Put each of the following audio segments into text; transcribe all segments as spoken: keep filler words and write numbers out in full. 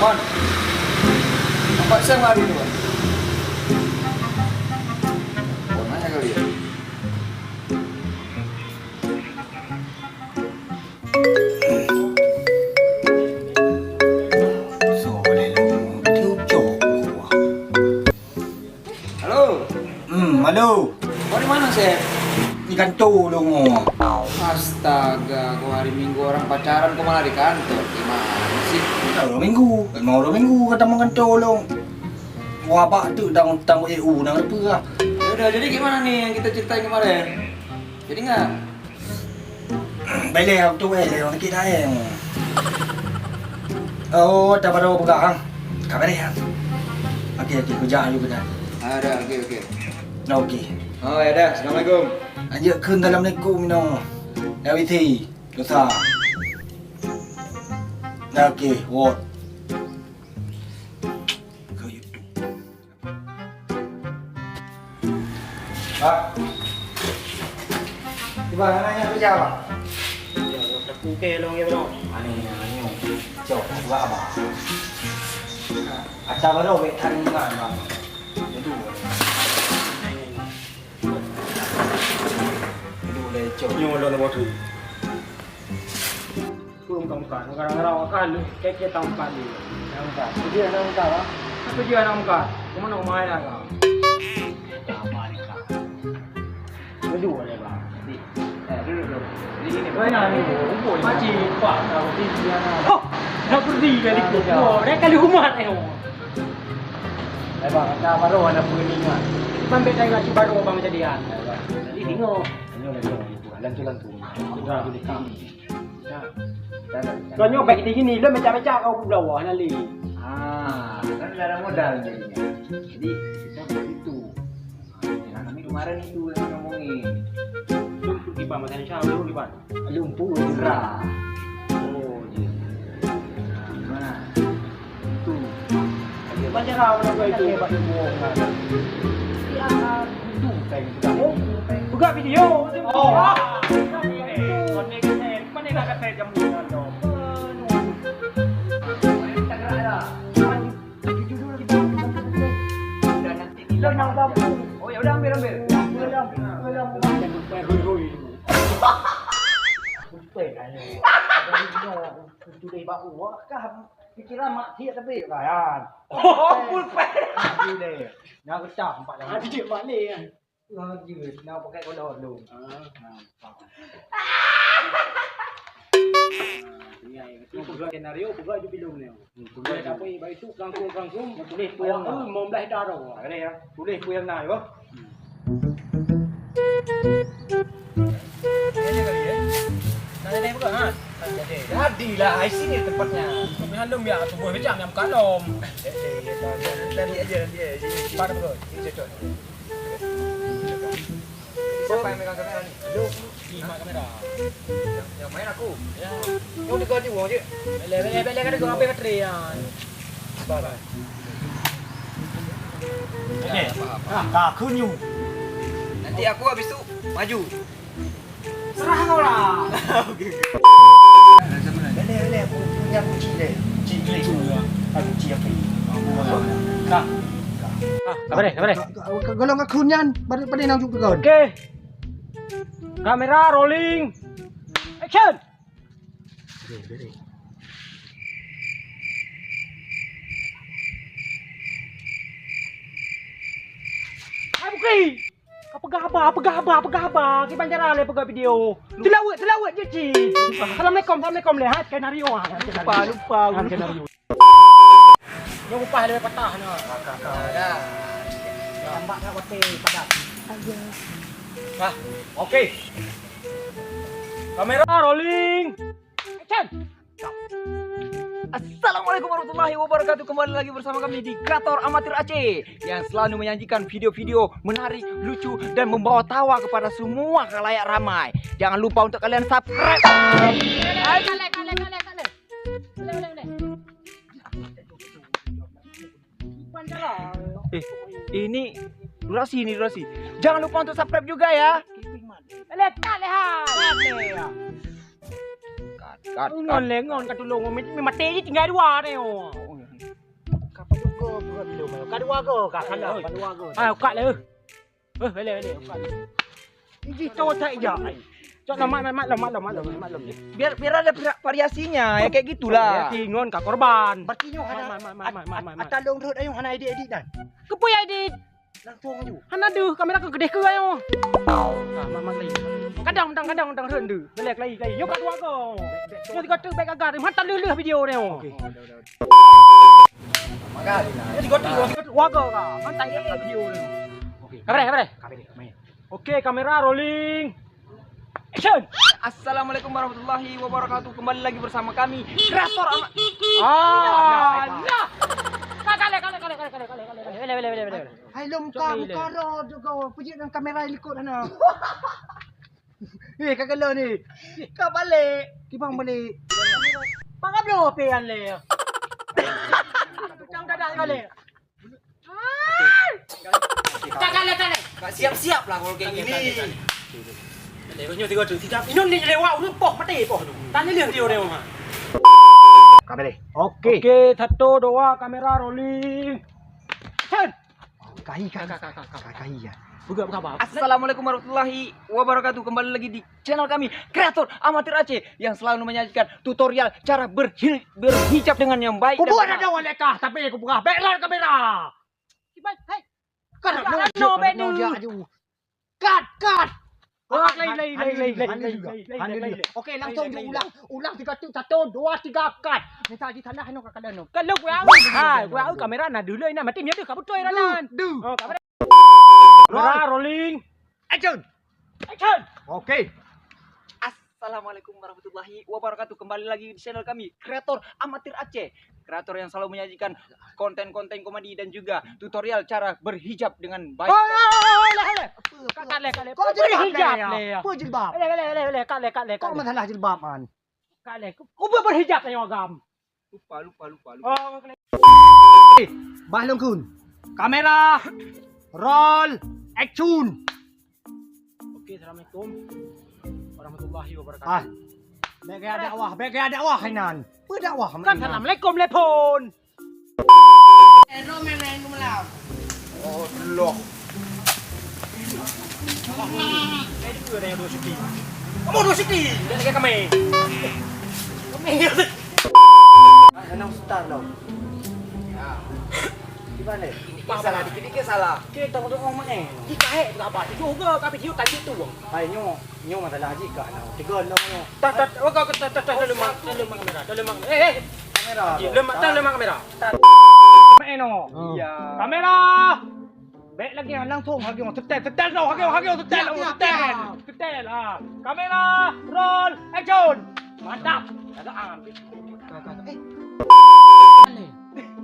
Nampak siang hari tu, Pak. Oh, nanya kali ya. Halo. Hmm, halo. Kau di mana, Sep? Di kantor dong. Astaga, kau hari Minggu orang pacaran, kau malah di kantor. Gimana sih? Kan uroe Minggu, kan mau uroe Minggu kata mau kantor dong. Wabak tu dah utang E U nang lepas lah. Ya udah, jadi gimana nih yang kita ceritain kemarin? Jadi nggak? Beleh tu, eh, lewat kita, eh. Oh, tak pada pegang. Kabar ya. Okey, okey, kejap dulu, kejap. Ada, okey, okey. Okey. Oh, ya dah. Assalamualaikum. Lanjut ke dalam lekung minum. Dah W C. Dosa. Dah, okey, word. Ke YouTube. Pak. Cuba, anak nyak kerja, Pak. Ya, aku ke long ya, long. Aneh, aneh. Cok, buat apa? Ata baru bek tandingan, Bang. Itu. Itu boleh cok. Nyoe lôn batu. Peue muka-muka, nyoe kadang-kadang awak kan, kek-kek tahu muka dia. Tahu muka. Dia tahu muka, Bang. Apa dia tahu muka? Kemana umai dah kau? Apa ni kau? Duduk boleh, Bang. Di, eh, duduk, duduk. Di sini. Mana ni? Rumput. Pakcik, Pak, tahu di dia. Oh, nak pergi kali tu. Oh, dah kali umat, eh. Eh, Bang, ada baru ada peningat. Bang, bek tengok si baru, Bang, jadi, ah. Eh, Bang. Jadi, tengok. Tengok, tengok. Lantu-lantu. Udah, udah. Kau nyoe baik gini-gini, lo mecah-mecah kau pun belawa nali. Ah, kan dah ada modal jadinya. Jadi, kita buat itu. Ah, yang kami kemarin itu yang ngomongin. Lu kiban, macam ni, lu kiban. Lumpur. Gerah. Oh, iya. Nah, gimana? Itu. Banyak lah orang tua itu. Hebat ilmu orang. Ya, itu kayak gitu. Oh, buka video. Oh. Mana kata, mana kata jam bulan tu? Judul kita. Udah nanti kita. Oh, ya udah, ambil, ambil. Ambil, ambil, ambil, ambil. Hui, hui. Pulpen aja. Tulis bak uak kah? Pikiran mak cik tapi layan. Oh, pulpen. Tulis. Nak pecah empat lawan. Ada dia mak ni. Lagi nak pakai kodok dulu. Ah. Nah, faham. Ini ayo. Itu buat skenario, buat itu film ni. Hmm, buat. Boleh dapat bak itu kangkung-kangkung. Tulis tu yang awak tu lima belas darah. Ada ya. Tulis tu yang nak, yo. Jadilah, di sini tempatnya. Tapi handum ya, tubuh macam yang kalom. Nanti aja, nanti aja. Cepat, bro. Ini cocok. Siapa yang megang kamera ni? Lu. Ni mak kamera. Yang, yang main aku. Ya. Yang tiga ni uang je. Boleh, boleh, boleh, kena guna baterai ya. Bye, bye. Okey. Nah, tak kunyu. Nanti aku habis tu maju. Serah kau lah. Okey, okey. Boleh, boleh. Aku punya kunci deh. Kunci klik. Itu ya. Ah, kunci apa? Nah. Ah, apa deh? Apa deh? Golong aku nyan, pada pada nak juk kau. Okey. Kamera rolling. Action. Hai Bukri. Kau peugah haba, peugah haba, peugah haba. Kiban cara lé peugah video. Teulaweuet, teulaweuet je cit. Assalamualaikum, assalamualaikum lé. Ha, skenario ha. Lupa, lupa. Ha, skenario. Nyoe upah dia patah ni. Dah. Tambah kat hotel padat. Ah, okey. Kamera rolling. Action. Assalamualaikum warahmatullahi wabarakatuh. Kembali lagi bersama kami di Kreator Amatir Aceh yang selalu menyajikan video-video menarik, lucu, dan membawa tawa kepada semua khalayak ramai. Jangan lupa untuk kalian subscribe. Kalek, kalek, kalek, kalek. Boleh, boleh, boleh. Eh, ini durasi, ini durasi. Jangan lupa untuk subscribe juga ya. Letak lehat. Kat, kat, kat. Ngon le, ngon ka tulung. Mi, mi mati je tinggal dua ni. Oh. Dua kilo mayo. Ka dua go, ka salah, ka dua go. Ah, ukak le. Eh, bele, bele, ukak le. Iji to tak ija. Cok, lom, mat, mat, lom, mat, lom, mat, lom, mat, lom. Biar, biar ada via-, variasinya, ya kayak gitulah. Variasi ngon ka korban. Berarti nyoe hana, mat, mat, mat, mat, mat, mat, mat. Atalong rot ayo hana edit-edit dan. Keupeue ya edit? Langsung aju. Hana deuh, kamera keu keudeh keu ayo. Ah, mak, mak, lain. Kadang, kadang, kadang, kadang rot deuh. Belek, lain, lain. Nyoe ka dua go. Nyoe tiga teuk baik gagal. Mantap leuh-leuh video ni. Oke. Makan. Ini tiga teuk, tiga teuk. Waga ka. Mantap ini video ni. Oke. Kamera, kamera. Kamera, main. Oke, kamera rolling. Action. Assalamualaikum warahmatullahi wabarakatuh. Kembali lagi bersama kami, kreator amat. Ah, nah. Kale, kale, kale. Bele, bele, bele, bele. Hai lom. Cok ka ni, muka le. Ro juga pujit dan kamera likot sana. Eh, ka kalo ni. Ka balik. Kibang balik. Bang ablo pe an le. Cang dadah kali. Tak kali, kali. Tak siap-siap lah kalau kayak gini. Kali, kali, kali. Kali, kali. Nyoe tiga tu, tiga. Inun ni lewat, urut poh, mati poh tu. Tanya dia, dia, dia, ha. Ka balik. Oke. Oke, satu, dua, kamera rolling. Action. Kahi, kahi. Ka, ka, ka, ka, ka. Kahi ya. Buka, buka, buka. Assalamualaikum warahmatullahi wabarakatuh. Kembali lagi di channel kami, Kreator Amatir Aceh, yang selalu menyajikan tutorial cara berhi-, berhijab dengan yang baik dan benar. Kubuat ada walek kah, tapi kubuka background kamera. Kiban, hai. Kat, no, no, no, no, no, no. Cut, cut. Ah, lain, lain, lain, lain, lain, lain, lain. Oke, langsung diulang. Ulang tiga tu, satu, dua, tiga, cut. Misal di sana, hano ka kalian, no. Kalau gua, ha, gua kamera na dulu, na mati, dia ka betul, Ranan. Du, du. Oh, kamera. Kamera rolling. Action. Action. Oke. Assalamualaikum warahmatullahi wabarakatuh. Kembali lagi di channel kami, Kreator Amatir Aceh. Kreator yang selalu menyajikan konten-konten komedi dan juga tutorial cara berhijab dengan baik. Oh, oh, oh, oh, leh, leh. Apa, apa? Kak, kak, leh, kak, leh. Kok jilbab, berhijab, leh, ya? Leh, ya. Apa jilbab? Leh, leh, leh, leh, leh, kak, leh, kak, leh, kak, leh. Kok masalah jilbab, man? Kak, leh. Kok berhijab, tanya agam? Lupa, lupa, lupa, lupa. Oh, kak, leh. Eh, bah lungkun. Kamera, roll, action. Oke, assalamualaikum warahmatullahi wabarakatuh. Ah. Bèk gaya dakwah, bèk gaya dakwah hainan. Peu dakwah? Kan assalamualaikum, telepon. Eh, Rom, main-main ke malam? Oh, Allah. Kamu dua siti. Kamu dua siti. Dia lagi kami. Kami. Ah, kena ustaz tau. Ya. Gimana? Dikit salah, dikit-dikit salah. Kita untuk orang main. Kita hek tu apa? Tujuh ke? Kami cium tadi tu. Hai, nyoe, nyoe masalah haji kak nyoe. Tiga enam nyoe. Tah, tah, oh, kau, tah, tah, tah, tah, lemak, tah, lemak kamera, tah, lemak kamera. Eh, eh. Kamera. Haji, lemak, tah, lemak kamera. Tah. Main, oh. Iya. Kamera. Bèk lagi langsung, lagi setel, setel, setel, setel, setel, ha. Kamera, roll, action. Mantap. Ada ambil.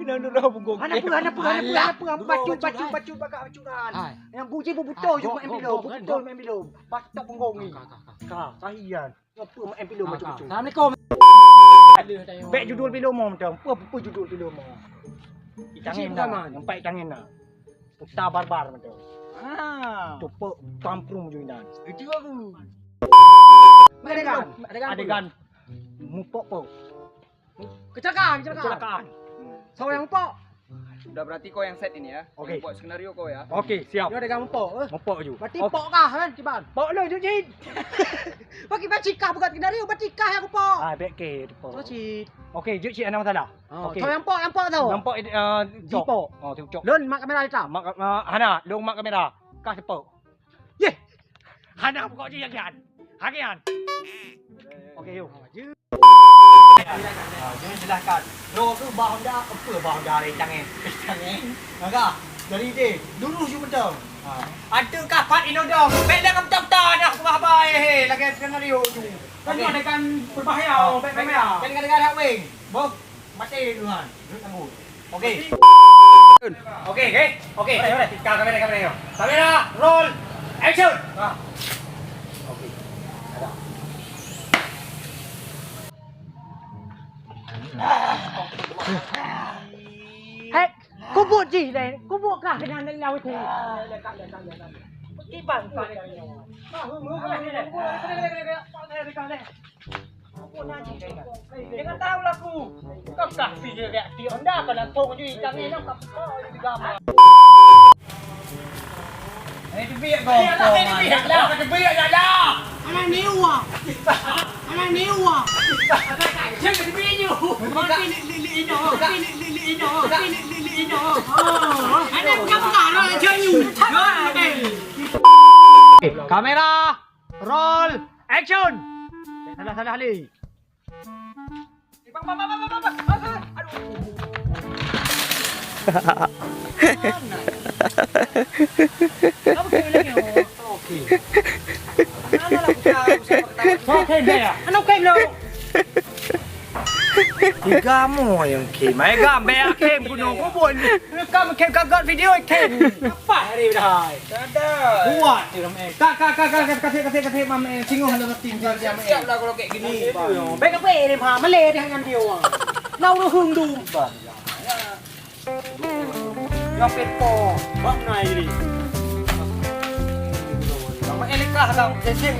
Kena nurah punggung. Hana apa, hana apa, hana apa, hana apa. Pacu, pacu, pacu, pacu, pacu, pacu. Hai. Yang buji bu beutôi je main pilom, bu beutôi main pilom. Patok punggung ni. Ka, ka, ka. Ka, tahian. Apa main pilom pacu-pacu. Assalamualaikum. Bèk judul pilom mo macam. Apa, apa judul pilom mo? Itangen dah. Nampak itangen dah. Puta barbar macam. Ah. Tupuk kampung je inan. Itu aku. Adegan. Adegan. Adegan. Mupok-pok. Kecelakaan, kecelakaan. Kecelakaan. Siapa yang mupok? Udah, berarti kau yang set ini ya. Oke. Yang buat skenario kau ya. Oke, siap. Dia ada yang mupok, eh. Mupok ju. Berarti pok kah kan, Kiban? Pok lo, Jujin. Bagi baca kah bukan skenario, berarti kah yang mupok. Ah, bèk ke, pok. Oke, Jujin, ada masalah. Ah, oke. Siapa yang pok, yang pok tu? Yang pok, eh, Jipok. Oh, Jipok. Lôn mak kamera hitam. Mak, ah, hana, lôn mak kamera. Kah sepok. Yeh. Hana pokok je yang kian. Hakian. Oke, yuk. Ha, jom silahkan. Bro, tu bah Honda, apa bah Honda dari tangan? Tangan. Maka, dari dia, lurus je betul. Ha. Ada kapat inodong. Baik dah kamu tak dah, aku bah bah, eh, eh, lagi skenario tu. Kan ada kan berbahaya, oh, baik kamera. Kan ada hak wing. Boh. Mati dulu, Han. Duduk tunggu. Oke. Oke, oke. Oke. Boleh, boleh. Ka-, kamera, kamera, kamera. Kamera, roll, action. Ha. Oke. Ada. Hek, kubuk jih deh. Kubuk kah kena lawit ni? Kiban. Jangan tahu laku. Kau kasih dia reaksi Honda, kau langsung je ikan ni, kau kau di gambar. Eh, tebiak kau. Tebiak dah. Tebiak dah. Anak ni uang. Anak ni uang. Jangan tebiak you. Mati li li li ino. Mati li li li ino. Mati li li li ino. Anak kamu dah anak janyu. Kamera, roll, action. Salah-salah ni. Oke, dah ya. Anu, oke, belum. Tiga mo yang kim. Ai gam, bèk kim gunong kubur ni. Kam kim kagat video kim. Apa hari dah? Ada. Kuat ni ram eh. Ka ka ka ka ka kasih kasih kasih mam eh singoh dalam tim dia dia. Siap lah kalau kayak gini. Bèk apa ni ha mele dia dengan dia. Lau ru hung dum. Yang pepo. Bang nai ni. Bang Elika dah sesek.